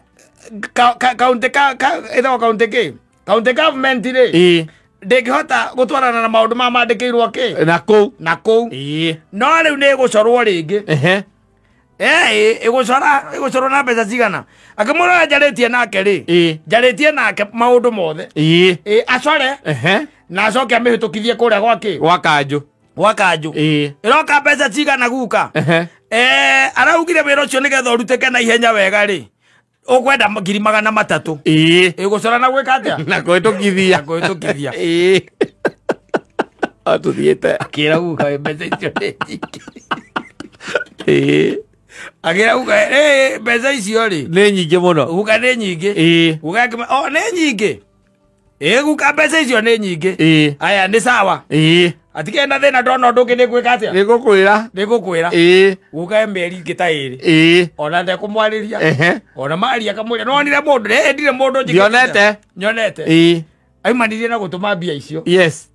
county ĩtagwo county kĩ? County government rĩ. Ĩĩ. Ndĩngĩhota gũtwarana na maũndũ maya mandĩkĩirwo kĩ? Na kũu. Na kũu. Ĩĩ. No rĩu nĩ ĩgũcorwo rĩngĩ. Ĩgũcorwo na mbeca cigana? Akĩmwĩra njarĩtie nake rĩ. Njarĩtie nake maũndũ mothe. Ĩĩ. Acore. Na acoke amĩhĩtũkithie kũrĩa gwa kĩ? Gwa kanjũ. Gwa kanjũ. Ĩĩ. Ĩroka mbeca cigana guka? Araugire wĩra ũcio nĩgetha ũrutĩke na ihenya wega rĩ. Ũkwenda 300,000. Ĩĩ. Ĩgũcora na gwĩka atĩa? Na kũhĩtũkithia. Na kũhĩtũkithia. Ĩĩ. Atũthiĩte. Akĩra guka mbeca icio nĩ nyingĩ. Ĩĩ. Akĩra guka mbeca icio rĩ nĩ nyingĩ mũno. Guka nĩ nyingĩ. Ĩĩ. Guka o nĩ nyingĩ. Ĩĩ guka mbeca icio nĩ nyingĩ. Ĩĩ. Aya nĩ sawa. Ĩĩ. Atikĩrĩ na thĩna ndona ũndũ ũngĩ nĩ gwĩka atĩa? Nĩ ngũkwĩra. Nĩ ngũkwĩra. Ĩĩ. Guka mĩeri ĩngĩ ta ĩrĩ. Ĩĩ. Ona ndekũmwarĩria. Ona maria akamwĩra nĩwonire mũndũ? Ĩĩ ndirĩ mũndũ njĩkĩte. Ndionete. Nyonete. Ĩĩ. Aimanirie na gũtũma mbia icio. Yes.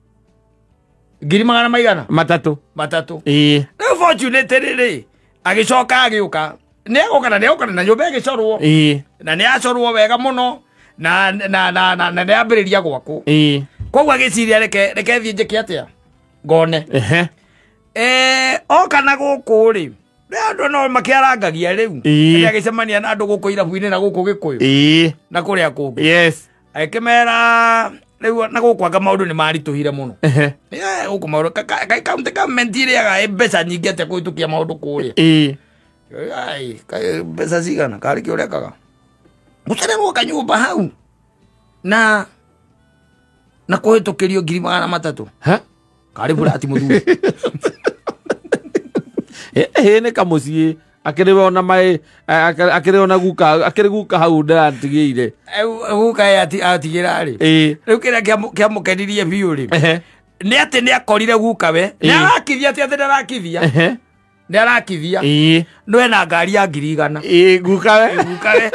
300,000 maigana? 3. 3. Ĩĩ. Rĩu fortunately rĩ agĩcoka agĩũka. Nĩ egũka na nĩ egũka na nyũmba ĩgĩcorwo. Ĩĩ. Na nĩ yacorwo wega mũno na na na na nĩ yambĩrĩria gwakwo. Ĩĩ. Koguo agĩciria reke thiĩ njĩke atĩa? Ngone. Oka na gũkũ rĩ andũ no makĩarangagia rĩu. Ĩĩ. Agĩcemania na andũ gũkũ irabu-inĩ na gũkũ Gĩkũyũ. Ĩĩ. Na kũrĩa kũngĩ. Yes. Akĩmera rĩu na gũkũ anga maũndũ nĩ maritũhire mũno. Gũkũ maũndũ county government ĩrĩaga mbeca nyingĩ atĩa kũhĩtũkia maũndũ kũrĩa. Ĩĩ. Ai, mbeca cigana karĩ kĩ ũrekaga? Gũcererwo kanyũmba hau na kũhĩtũkĩrio 300,000. Ha? Karĩ burati mũthuri. Ĩĩ nĩ kamũciĩ akĩrĩ ona maĩ akĩrĩ ona guka akĩrĩ guka hau ndĩratigĩire. Guka atigĩra rĩ. Ĩĩ. Rĩu kĩrĩa kĩamũkenirie biũ rĩ. Nĩ atĩ nĩ akorire guka we. Nĩ arakithia ti atĩ ndarakithia. Nĩ arakithia. Ĩĩ. No ena ngari ya 100,000. Ĩĩ guka we. Guka we.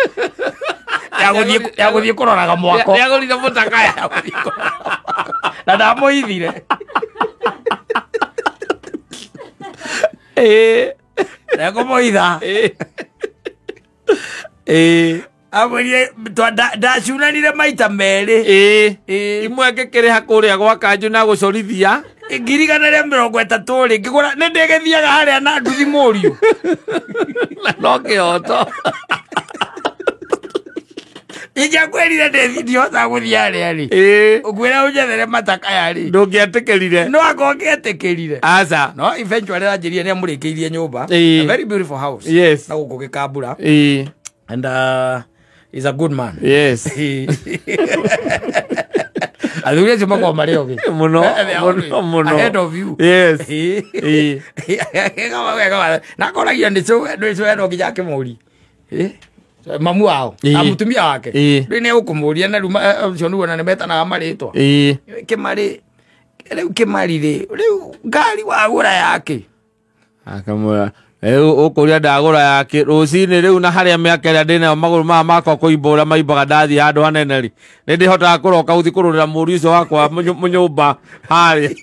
Ya gũthiĩ kũroraga mwako. Nĩ agũrire mũtakaya. Na ndamũithire. Ĩĩ. Ndekũmũitha. Ĩĩ. Amwĩrire ndacunanire maita merĩ. Ĩĩ. Imwe ngĩkĩrĩha kũrĩa gwa kanjũ na gũcorithia. 130,000 rĩ ngĩgũra nĩ ndĩgĩthiaga harĩa na nduthi mũriũ. Na no kĩhoto. Ingĩakwĩrire ndihota gũthiĩ harĩa rĩ. Ĩĩ. Ũngwĩra ũnjethere matakaya rĩ. Ndũngĩetĩkĩrire. No akorwo ngĩetĩkĩrire. Aca. No eventually aranjĩrire nĩ amũrĩkĩirie nyũmba. Ĩĩ. A very beautiful house. Yes. Na gũkũ Gĩkambura. Ĩĩ. And he's a good man. Yes. Athuri acio makoragwo marĩ ogĩ. Mũno, mũno, mũno. Ahead of you. Yes. Ĩĩ. Na akoragia nĩ cũwe no nginya akĩmũrie. Ĩĩ. Mamu wao na mutumia wake rĩu nĩ egũkũmũria na rĩu ũcio nĩguo na nĩ metanaga marĩtwa. Kĩmarĩ rĩu kĩmari rĩ rĩu ngari wagũra yake akamwĩra rĩu ũkũria ndagũra yake rũcinĩ rĩu na harĩa mĩaka ĩrĩa ndĩnayo magũrũ maya makwa kũimba ũrĩa maimbaga ndathiĩ handũ hanene rĩ nĩ ndĩhotaga kũroka gũthiĩ kũrũrĩra mũriũ ũcio wakwa nyũmba harĩa.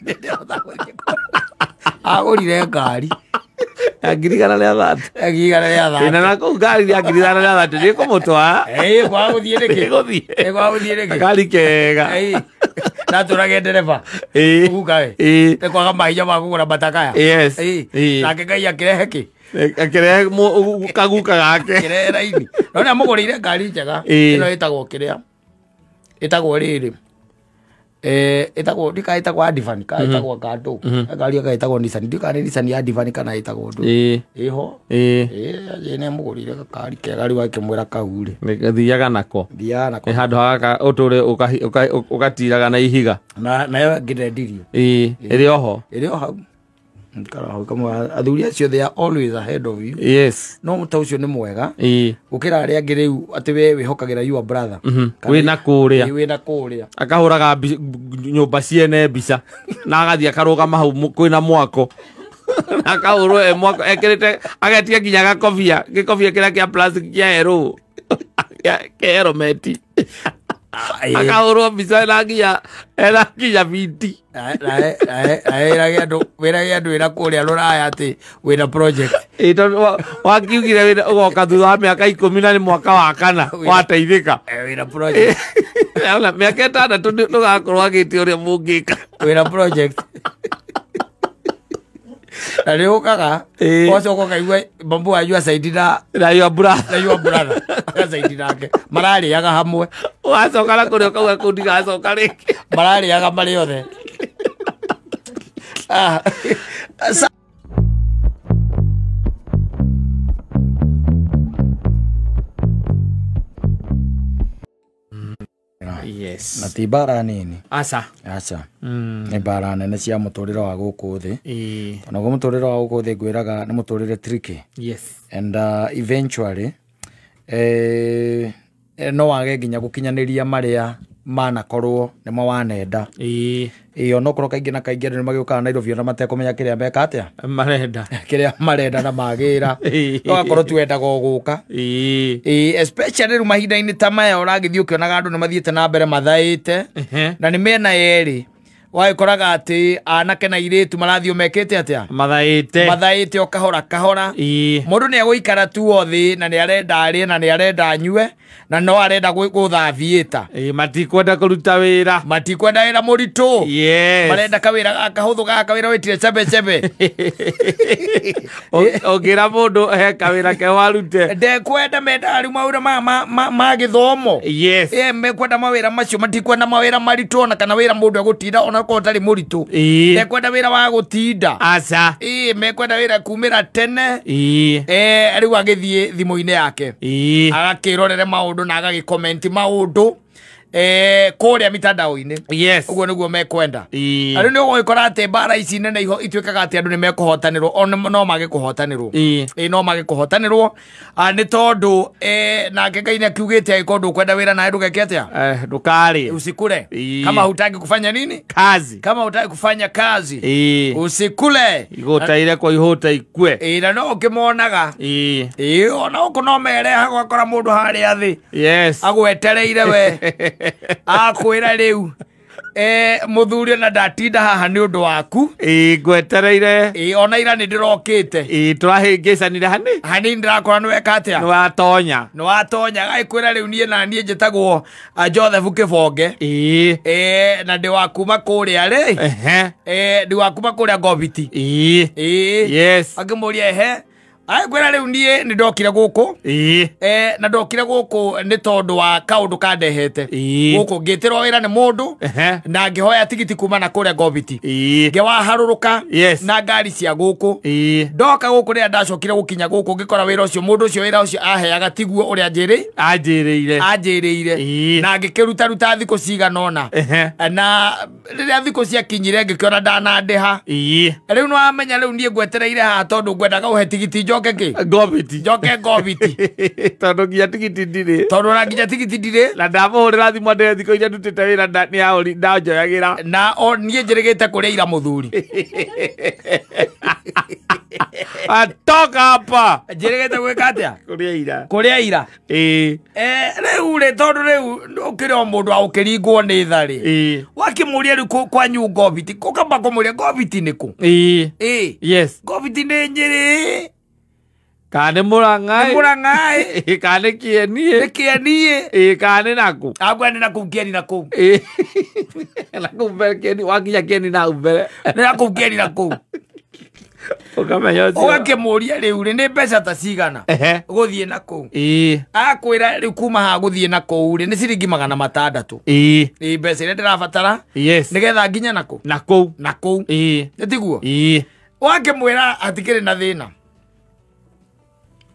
Agũrire ngari ya 130. 130. Ĩna na kũu ngari ya 130 nĩ kũmũtwara. Kwaga gũthiĩ nĩkĩ? Kwaga gũthiĩ nĩkĩ? Gari kega. Natũrage ndereba. Guka we. Nĩ kwaga mahinya ma kũgũra matakaya. Yes. Nake Ngai akĩrehe kĩ? Akĩrehe kaguka gake. Akĩrehe raini. No nĩ amũgũrĩire ngari njega. Ĩno ĩtagwo kĩrĩa? Ĩtagwo rĩrĩ. Ĩtagwo ndika ĩtagwo Advan ka ĩtagwo kandũ. Ngari ĩka ĩtagwo Nissan. Ndika nĩ Nissan ya Advan kana ĩtagwo ndũ. Ĩho. Nĩ amũgũrĩire gakari kega rĩu akĩmwĩra kau rĩ. Thiaga nako. Thiaga nako. Nĩ handũ haka ũtũre ũgatiraga na ihiga. Na nayo ngĩndendirio. Ĩrĩ oho. Ĩrĩ o hau. Athuri acio they are always ahead of you. Yes. No ta ũcio nĩ mwega. Gũkĩra arĩa angĩ rĩu atĩ we wĩhokagĩra your brother. Wĩna kũrĩa. Wĩna kũrĩa. Akahũraga nyũmba ciene mbica na agathiĩ akarũgama hau kwĩna mwako. Akahũrwo e mwako ekĩrĩte agetia nginya gakobia gĩkobia kĩrĩa kĩa plastic kĩa erũ kĩa helmet. Akahũrwo mbica ena nginya biti. Wĩrage andũ wĩra kũrĩa rũraya atĩ wĩna project. Tondũ wakiugire wĩna ũgoka thutha wa mĩaka 10 na nĩ mwaka wa kana wateithĩka. Wĩna project. Mĩaka 6 ndũgakorwo agĩte ũrĩa mũngĩka. Wĩna project. Na nĩ ũkaga ũgacoka ũkaigua mambu wanyu acaidi na your brother. Na your brother. Agacaidi nake. Mararĩaga hamwe. Ũgacoka na kũrĩa ũkauga kũu ndigacoka rĩngĩ. Mararĩaga marĩ othe. Yes. Na ti mbara nini. Aca. Aca. Nĩ mbara nene cia mũtũrĩre wa gũkũ thĩ. Onaguo mũtũrĩre wa gũkũ thĩ ngwĩraga nĩ mũtũrĩre tricky. Yes. And eventually no wage nginya gũkinyanĩria marĩa manakorwo nĩmo wanenda. Onokorwo kaingĩ na kaingĩ andũ nĩmagĩũkaga Nairobi ona matekũmenya kĩrĩa meka atĩa. Marenda. Kĩrĩa marenda na magĩra. Ũgakorwo tu wendaga o gũka. Especially rĩu mahinda-inĩ ta maya ũragĩthiĩ ũkĩonaga andũ nĩmathiĩte na mbere mathaĩte. Na nĩ mĩena yerĩ. Wagĩkoraga atĩ anake na airĩtu marathiĩ mekĩte atĩa? Mathaĩte. Mathaĩte o kahora kahora. Mũndũ nĩ egũikara tu o thĩ na nĩ arenda arĩe na nĩ arenda anyue na no arenda gũthathiĩta. Matikwenda kũruta wĩra. Matikwenda wĩra mũritũ. Yes. Marenda kawĩra gaka hũthũ gaka wĩra wĩtire chebe chebe. Ũngĩra mũndũ he kawĩra ke warute. Ndekwenda mendaga rĩu mawĩra ma gĩthomo. Yes. Mekwenda mawĩra macio matikwenda mawĩra maritũ ona kana wĩra mũndũ egũtinda ona korwo ũtarĩ mũritũ. Mekwenda wĩra wa gũtinda. Aca. Mekwenda wĩra kumĩra tene. Rĩu agĩthiĩ thimũ-inĩ yake. Agakĩrorere maũndũ na agagĩkomenti maũndũ kũrĩa mitandao-inĩ. Yes. Ũguo nĩguo mekwenda. Na rĩu nĩ ũgũgĩkora atĩ mbara ici nene ituĩkaga atĩ andũ nĩ mekũhotanĩrwo ona no mage kũhotanĩrwo. No mage kũhotanĩrwo nĩ tondũ nake Ngai nĩ akiugĩte angĩkorwo ndũkwenda wĩra nawe ndũgeke atĩa? Ndũkarĩe. Usikule. Kama hutaki kufanya nini? Kazi. Kama hutaki kufanya kazi. Usikule. Igũtaire kwa ihũta ikue. Na no ũkĩmonaga. Ona gũkũ no merehaga ũgakora mũndũ harĩa thĩ. Yes. Agwetereire we. Akwĩra rĩu mũthuri ona ndatinda haha nĩ ũndũ waku. Ngwetereire. Ona ira nĩ ndĩrokĩte. Tũrahĩngĩcanire hanini ndĩrakora nĩ weka atĩa? Nĩ watonya. Nĩ watonya. Agĩkwĩra rĩu niĩ na niĩ njĩtagwo Joseph Kĩbonge. Na ndĩ wa kuma kũrĩa rĩ. Ndĩ wa kuma kũrĩa Ngobiti. Yes. Akĩmũria ehe. Agĩkwĩra rĩu niĩ nĩ ndokire gũkũ. Na ndokire gũkũ nĩ tondũ wa kaũndũ kandehete. Gũkũ ngĩtĩrwo wĩra nĩ mũndũ na ngĩhoya tigiti kuma na kũrĩa Ngobiti. Ngĩwaharũrũka na ngari cia gũkũ. Ndoka gũkũ rĩrĩa ndacokire gũkinya gũkũ ngĩkora wĩra ũcio mũndũ ũcio wĩra ũcio aheaga tiguo ũrĩa anjĩrĩire. Anjĩrĩire. Na ngĩkĩrutaruta thikũ cigana ũna. Na rĩrĩa thikũ ciakinyire ngĩkĩona ndanandĩha. Rĩu nĩwamenya rĩu niĩ ngwetereire haha tondũ ngwendaga ũhe tigiti. njoke kĩ? Ngobiti. Njoke ngobiti. Tondũ nginya tigiti ndirĩ. Tondũ ona nginya tigiti ndirĩ. Na ndamũhũrĩra thimũ andĩre thikũ iria ndutĩte wĩra nĩ ndanjoyagĩra. Na o niĩ njĩrĩgĩte kũrĩa ira mũthuri. Atoka hapa. Njĩrĩgĩte gwĩka atĩa? Kũrĩa ira. Kũrĩa ira. Ĩĩ. Rĩu rĩ tondũ rĩu ũkĩrĩ o mũndũ wa ũkĩringwo nĩ tha rĩ. Ĩĩ. Wakĩmũria rĩu kwanyu ngobiti, ũkamba kũmũria ngobiti nĩ kũ? Ĩĩ. Ĩĩ. Yes. Ngobiti nĩ Nyĩrĩ. Kana nĩ Mũrang'a. Nĩ Mũrang'a. Kana nĩ Kĩeni. Nĩ Kĩeni. Ĩĩ kana nĩ nakũ? Akwa nĩ nakũu Kĩeni nakũu. Ĩĩ. Nakũu mbere Kĩeni, wakinya Kĩeni na hau mbere. Nĩ nakũu Kĩeni nakũu. Ũkamenya ũcio. Ũgakĩmũria rĩu rĩ nĩ mbeca ta cigana gũthiĩ nakũu. Ĩĩ. Akwĩra rĩu kuma haha gũthiĩ nakũu rĩ nĩ ciringi 600. Ĩĩ. Ĩĩ mbeca iria ndĩrabatara. Yes. Nĩgetha nginya nakũ? Nakũu. Nakũu. Ĩĩ. Nĩ tiguo? Ĩĩ. Wakĩmwĩra hatikĩrĩ na thĩna.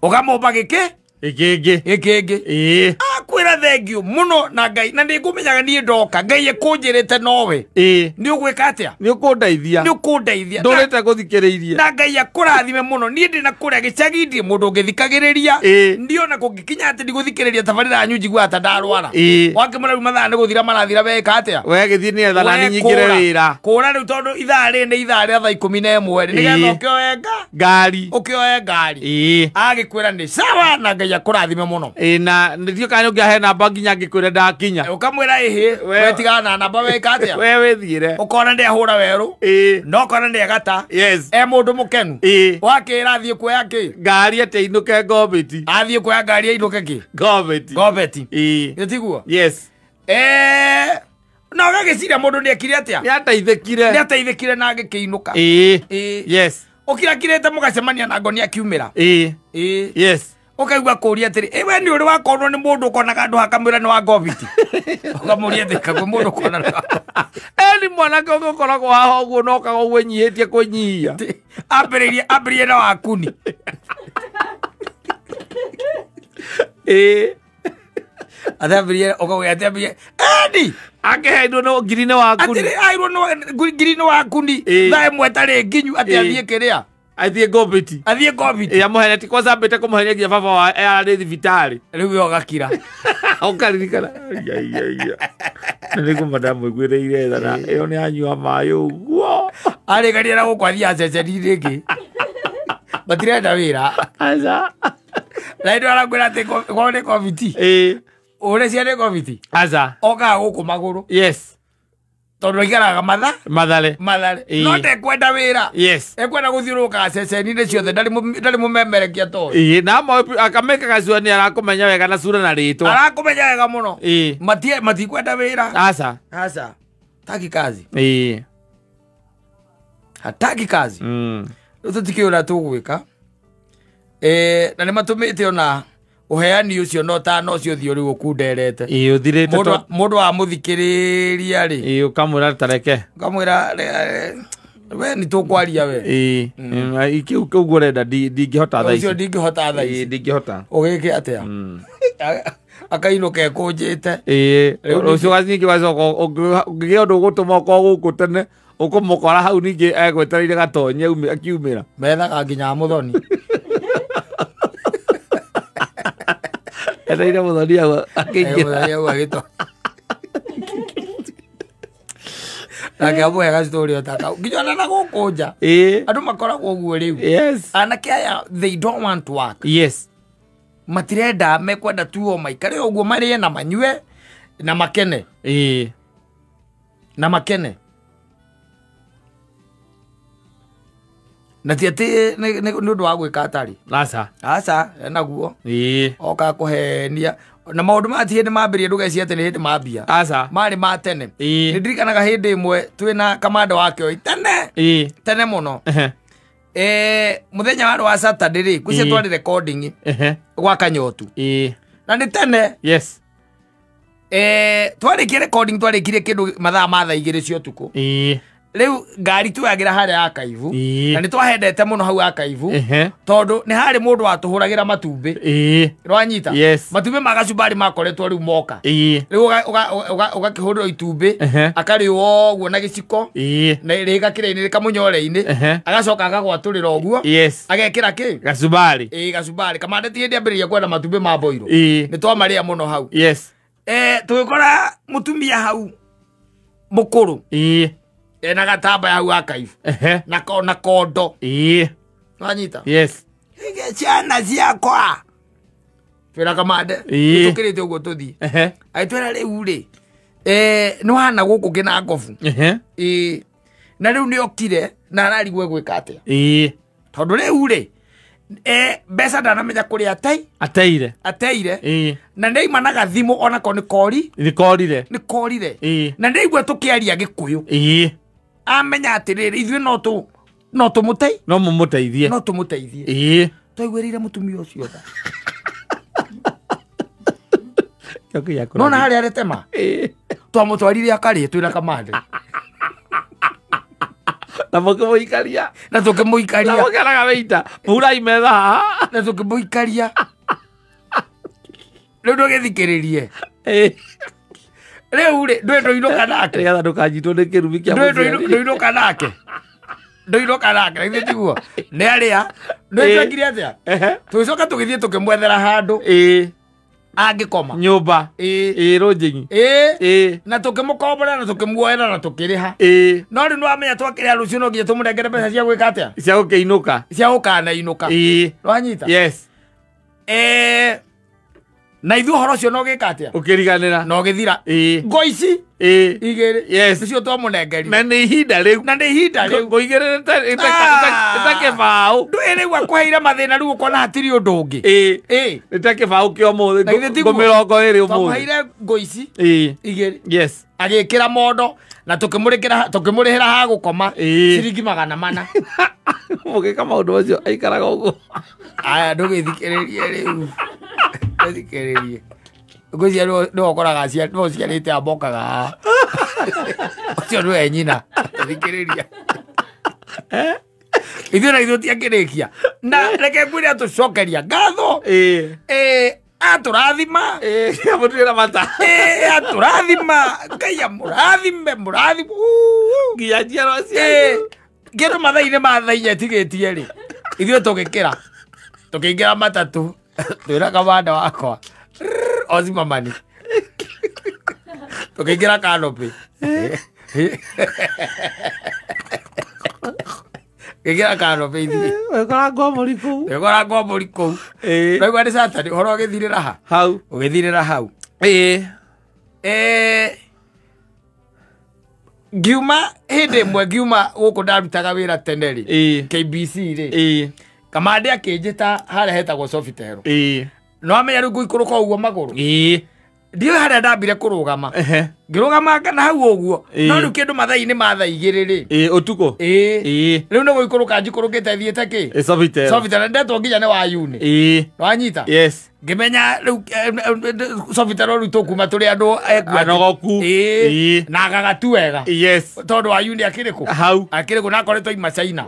Ũkamũmba gĩkĩ? Gĩkĩngĩ. Gĩkĩngĩ. Ĩĩ. Akwĩra thengiũ mũno na Ngai na nĩngũmenyaga niĩ ndoka Ngai ekũnjĩrĩte nowe. Ĩĩ. Nĩ ũgwĩka atĩa? Nĩ ũkũndeithia. Nĩ ũkũndeithia. Ndũrĩte gũthikĩrĩirie. Na Ngai akũrathime mũno niĩ ndĩ na kũrĩa gĩcagi ndirĩ mũndũ ũngĩthikagĩrĩria. Ĩĩ. Ndiĩ ona kũngĩkinya atĩ ndigũthikĩrĩria tabarĩra yanyu njiguaga ta ndarwara. Ĩĩ. Wakĩmwĩra rĩu mathaa nĩ gũthira marathira weka atĩa? We gĩthiĩ nĩgetha nani nyingĩre wĩra. Kũra rĩu tondũ ithaa rĩrĩ nĩ ithaa rĩa thaa 11 rĩ nĩgetha ũkĩoe ngari. Ũkĩoe ngari. Ĩĩ. Agĩkwĩra nĩ sawa na Ngai akũrathime mũno. Ĩĩ na ndio kana ũngĩahe namba nginya ngĩkwĩre ndakinya. Ũkamwĩra ĩhĩ we tigana na namba weka atĩa? We wĩthiĩre. Ũkona nĩ ahũra werũ. Ĩĩ. No ũkona nĩ agata. Yes. E mũndũ mũkenu. Ĩĩ. Wakĩra athiĩ kuoya kĩ? Ngari atĩ ainũke Ngobiti. Athiĩ kuoya ngari ainũke kĩ? Ngobiti. Ngobiti. Ĩĩ. Nĩ tiguo? Yes. Na ũgagĩciria mũndũ nĩ ekire atĩa? Nĩ ateithĩkire. Nĩ ateithĩkire na agĩkĩinũka. Ĩĩ. Ĩĩ. Yes. Ũkirakirĩte mũgacemania na ngoni akiumĩra. Ĩĩ. Ĩĩ. Yes. Ũkaigua kũũria atĩrĩ, ĩ we nĩ ũrĩ wakorwo nĩ mũndũ ũkonaga andũ hakamwĩra nĩ wa Ngobiti. Ũkamũria atĩ kagwe mũndũ ũkona nĩ wa Eni mwanake ũngĩ ũkoragwo haha ũguo na okaga ũguo enyihĩtie kwĩnyihia. Ambĩrĩrie na wakuni. Ĩĩ. Atambĩrĩrie ũkauga atambĩrĩrie eni Akĩheirwo nĩ ngiri nĩ wakuni. Atĩrĩ airwo nĩ ngiri nĩ wakuni. Thaa ĩmwe ĩtarĩ nginyu atĩ athiĩ kĩrĩa. Athiĩ Ngobiti. Athiĩ Ngobiti. Ĩĩ amũhenetie kwanza ambĩte kũmũhenia nginya baba wa arĩ thibitarĩ. Rĩu we ũgakira. Ũkaririkana. Ia. Na nĩngũma ndamũiguĩrĩire tha na ĩyo nĩ anyua maĩ ũguo. Arĩkaria na gũkũ athiaga ceceni-inĩ ĩngĩ. Matirenda wĩra. Aca. Na hĩndĩ ĩyo arakwĩra atĩ kwao nĩ Ngobiti. Ĩĩ. Ũreciria nĩ Ngobiti? Aca. Okaga gũkũ magũrũ. Yes. Tondũ aikaraga Mathare. Mathare. No ndekwenda wĩra. Yes. Ekwenda gũthiũrũrũkaga ceceni-inĩ ciothe ndarĩ mũmemerekia toĩ. Ĩĩ na akamĩkaga cua nĩ arakũmenya wega na cura na rĩtwa. Arakũmenya wega mũno. Ĩĩ. Matikwenda wĩra. Aca. Aca. Hataki kazi. Ĩĩ. Hataki kazi. Rĩu tũtikĩũĩ ũrĩa tũgwĩka. Na nĩ matũmĩte ona ũheani ũcio no tano ũcio ũthiũ rĩu ũkunderete. Ĩĩ ũthirĩte Mũndũ wamũthikĩrĩria rĩ. Ĩĩ ũkamwĩra tareke. Ũkamwĩra we nĩ tũkwaria we. Ĩĩ. Kĩu ũguo ũrenda ndingĩhota thaa ici. Ũcio ndingĩhota thaa ici. Ĩĩ ndingĩhota. Ũgĩke atĩa? Akainũka ekũnjĩte. Ĩĩ. Ũcio ningĩ wacoka ũngĩgĩa ũndũ ũgũtũma ũkorwo gũkũ tene ũkũmũkora hau ningĩ egwetereire gatonye akiumĩra. Methaga nginya mũthoni. Etereire mũthoni hau akĩingĩra. Mũthoni hau agĩtonya. Nake amũhe gastory o ta kau. Nginya ona na gũkũ nja. Ĩĩ. Andũ makoragwo ũguo rĩu. Yes. Anake aya they don't want to work. Yes. Matirenda mekwenda tu o maikare ũguo marĩe na manyue na makene. Ĩĩ. Na makene. Na ti atĩ nĩ ũndũ wa gwĩka atarĩ. Aca. Aca, enaguo. Ĩĩ. Oka kũhenia. Na maũndũ maya ti hĩndĩ mambĩrĩria ndũgecirie atĩ nĩ hĩndĩ mambia. Aca. Marĩ ma tene. Ĩĩ. Nĩ ndirikanaga hĩndĩ ĩmwe twĩna kamanda wa Kĩoi tene. Ĩĩ. Tene mũno. Mũthenya warĩ wa Saturday rĩ, kwĩcia twarĩ recording gwa Kanyotu. Ĩĩ. Na nĩ tene. Yes. Twarĩkia recording twarĩkirie kĩndũ mathaa ma thaa 2 cia ũtukũ. Ĩĩ. Rĩu ngari tuoyagĩra harĩa Archive na nĩ twahendete mũno hau Archive tondũ nĩ harĩ mũndũ watũhũragĩra matumbĩ. Rwanyita? Yes. Matumbĩ ma gacumbari makoretwo rĩu moka. Rĩu ũgakĩhũrĩrwo itumbĩ akarĩo ũguo na gĩciko na rĩgakĩra-inĩ rĩkamũnyore-inĩ agacoka akagwatũrĩra ũguo agekĩra kĩ? Gacumbari. Ĩĩ gacumbari. Kamande ti hĩndĩ ambĩrĩria kwenda matumbĩ ma boiro. Nĩ twamarĩa mũno hau. Yes. Tũgĩkora mũtumia hau mũkũrũ. Ena gatamba hau Archive. Na kondo. Wanyita? Yes. Ige ciana ciakwa. Twĩra Kamande. Tũkĩrĩte ũguo tũthiĩ. Agĩtwĩra rĩu rĩ. Nĩ wahana gũkũ kĩna ngobu. Na rĩu nĩ okire na ararigwo egwĩka atĩa. Tondũ rĩu rĩ mbeca ndanamenya kũrĩa ateire. Ateire. Na nĩaima na gathimũ onako nĩ kori. Nĩ korire. Nĩ korire. Na nĩaigua tũkĩaria Gĩkũyũ. Amenya atĩrĩrĩ ithuĩ no tũmũteithie. No mũmũteithie. No tũmũteithie. Twaiguĩrĩire mũtumia ũcio tha. Nona harĩa aretema. Twamũtwarire akarĩe twĩna Kamande. Na mũkĩmũikaria. Na tũkĩmũikaria. Na mũkĩaraga wĩita. Mũrai metha haha. Na tũkĩmũikaria. Rĩu ndũgĩthikĩrĩrie. Rĩu rĩ ndũĩ ndũinũka nake. Nĩgetha ndũkanyitwo nĩ kĩrumi kĩa mũciari. Ndũinũka nake. Ndũinũka nake. Githĩ tiguo? Nĩ arĩa. Ndũĩ twekire atĩa? Tũgĩcoka tũgĩthiĩ tũkĩmwethera handũ. Angĩkoma. Nyũmba. Rũnjingi. Na tũkĩmũkombora na tũkĩmuoera na tũkĩrĩha. No rĩu nĩwamenya twakĩrĩha rũciũ no nginya tũmũnengere mbeca cia gwĩka atĩa? Cia gũkĩinũka. Cia gũkanainũka. Nĩwanyita? Yes. Na ithuĩ ũhoro ũcio no gĩka atĩa? Ũkĩriganĩra. Na ũgĩthira. Ngo ici igĩrĩ. Yes. Nĩcio twamũnengerire. Na nĩ ihinda rĩu. Na nĩ ihinda rĩu. Ngo igĩrĩ nĩ ta kĩbaũ. Ndũĩ rĩu akũheire mathĩna rĩu ũkona hatirĩ ũndũ ũngĩ. Nĩ ta kĩbaũ kĩa ũmũthĩ. Ngo 20 ũmũthĩ. Twamũheire ngo ici igĩrĩ. Yes. Agĩkĩra mondo na tũkĩmũrĩhĩra ha gũkoma ciringi 400. Mũgĩka maũndũ macio aikaraga ũguo. Aya ndũgĩthikĩrĩrie rĩu. Ndũgĩthikĩrĩrie. Ngwĩciria nĩwe ũkoraga nĩwe ũciarĩte ambokaga haha. Ũcio nĩwe nyina. Thikĩrĩria. Ithuĩ na ithuĩ tiakĩrĩkia. Na reke ngwĩre atũcokeria ngatho. Atũrathima. Amũtuĩra mata. Atũrathima. Ngai amũrathime, mũrathime. Nginya njiarwa cianyu. Kĩndũ mathaa-inĩ ma thaa inya ĩtigĩtie rĩ. Ithuĩ tũgĩkĩra. Tũkĩingĩra matatũ. Twĩra Kamanda wakwa. Ozimamani. Tũkĩingĩra canopy. Ngĩingĩra canopy ithuĩ. Wekora ngomori kũu. Wekora ngomori kũu. Ndaigua nĩ Saturday ũhoro ũgĩthirĩra ha? Hau. Ũgĩthirĩra hau. Ngiuma hĩndĩ ĩmwe ngiuma gũkũ ndarutaga wĩra tene rĩ. KBC rĩ. Kamande akĩnjĩta harĩa hetagwo Sofitel. No amenya rĩu ngũikũrũka ũguo magũrũ. Ndiũĩ harĩa ndambire kũrũgama. Ngĩrũgama kana hau ũguo. No rĩu kĩndũ mathaa-inĩ ma thaa igĩrĩ rĩ. Ũtukũ. Rĩu nĩ gũikũrũka njikũrũkĩte thiĩte kĩ? Sofitel. Sofitel ndetwo nginya nĩ Wayuni. Wanyita? Yes. Ngĩmenya rĩu Sofitel rĩu tũkuma tũrĩ andũ anogoku. Na agagatu wega. Yes. Tondũ Wayuni akĩrĩ kũ? Hau. Akĩrĩ kũ na akoretwo aima China.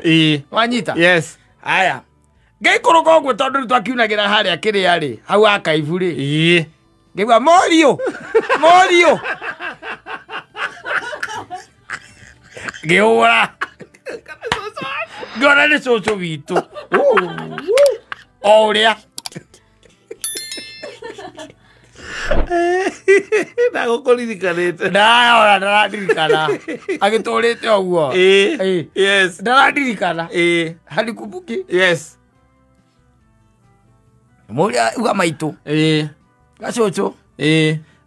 Wanyita? Yes. Aya. Ngĩikũrũka ũguo tondũ rĩu twakiunagĩra harĩa kĩrĩa rĩ, hau Archive rĩ. Ngĩigua Mũriũ, Mũriũ. Ngĩhũra. Ngĩona nĩ cũcũ witũ. O ũrĩa. Ndagũkũririkanĩte. Ndayona ndararirikana. Agĩtũrĩte ũguo. Yes. Ndararirikana. Hanikumbuki. Yes. Mũrĩa uga maitũ. Gacũcũ.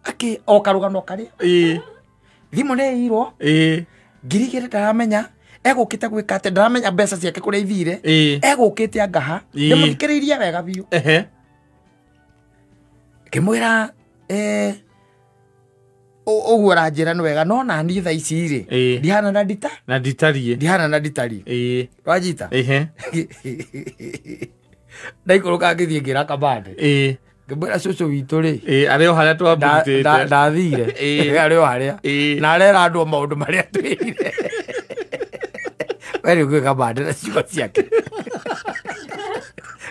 Akĩ o karũgano karĩa. Thimũ nĩ ĩirwo. 2000 ndaramenya. Egũkĩte gwĩka atĩa ndaramenya mbeca ciake kũrĩa ithire. Egũkĩte angaha. Ndĩmũthikĩrĩirie wega biũ. Ngĩmwĩra ũguo ũranjĩra nĩ wega no na niĩ thaa ici rĩ ndihana na ndita. Na nditariĩ. Ndihana na nditariĩ. Wanyita? Ndaikũrũka ngĩthiĩ ngĩra Kamande. Ngĩmwĩra cũcũ witũ rĩ. Arĩ o harĩa twamũrutĩte. Ndathire. Arĩ o harĩa. Na arera andũ maũndũ marĩa twĩrire. We rĩu gwĩka mande na ciugo ciake.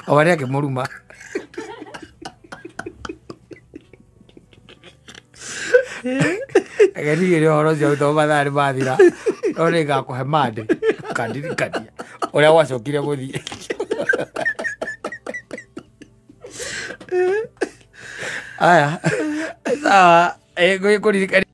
Kamande akĩmũruma. Reke ũhoro ũcio tondũ mathaa nĩ mathira, no nĩ ngakũhe mande ũkandirikania ũrĩa gwacokire gũthiĩ. Aya, sawa, ngũkũririkania.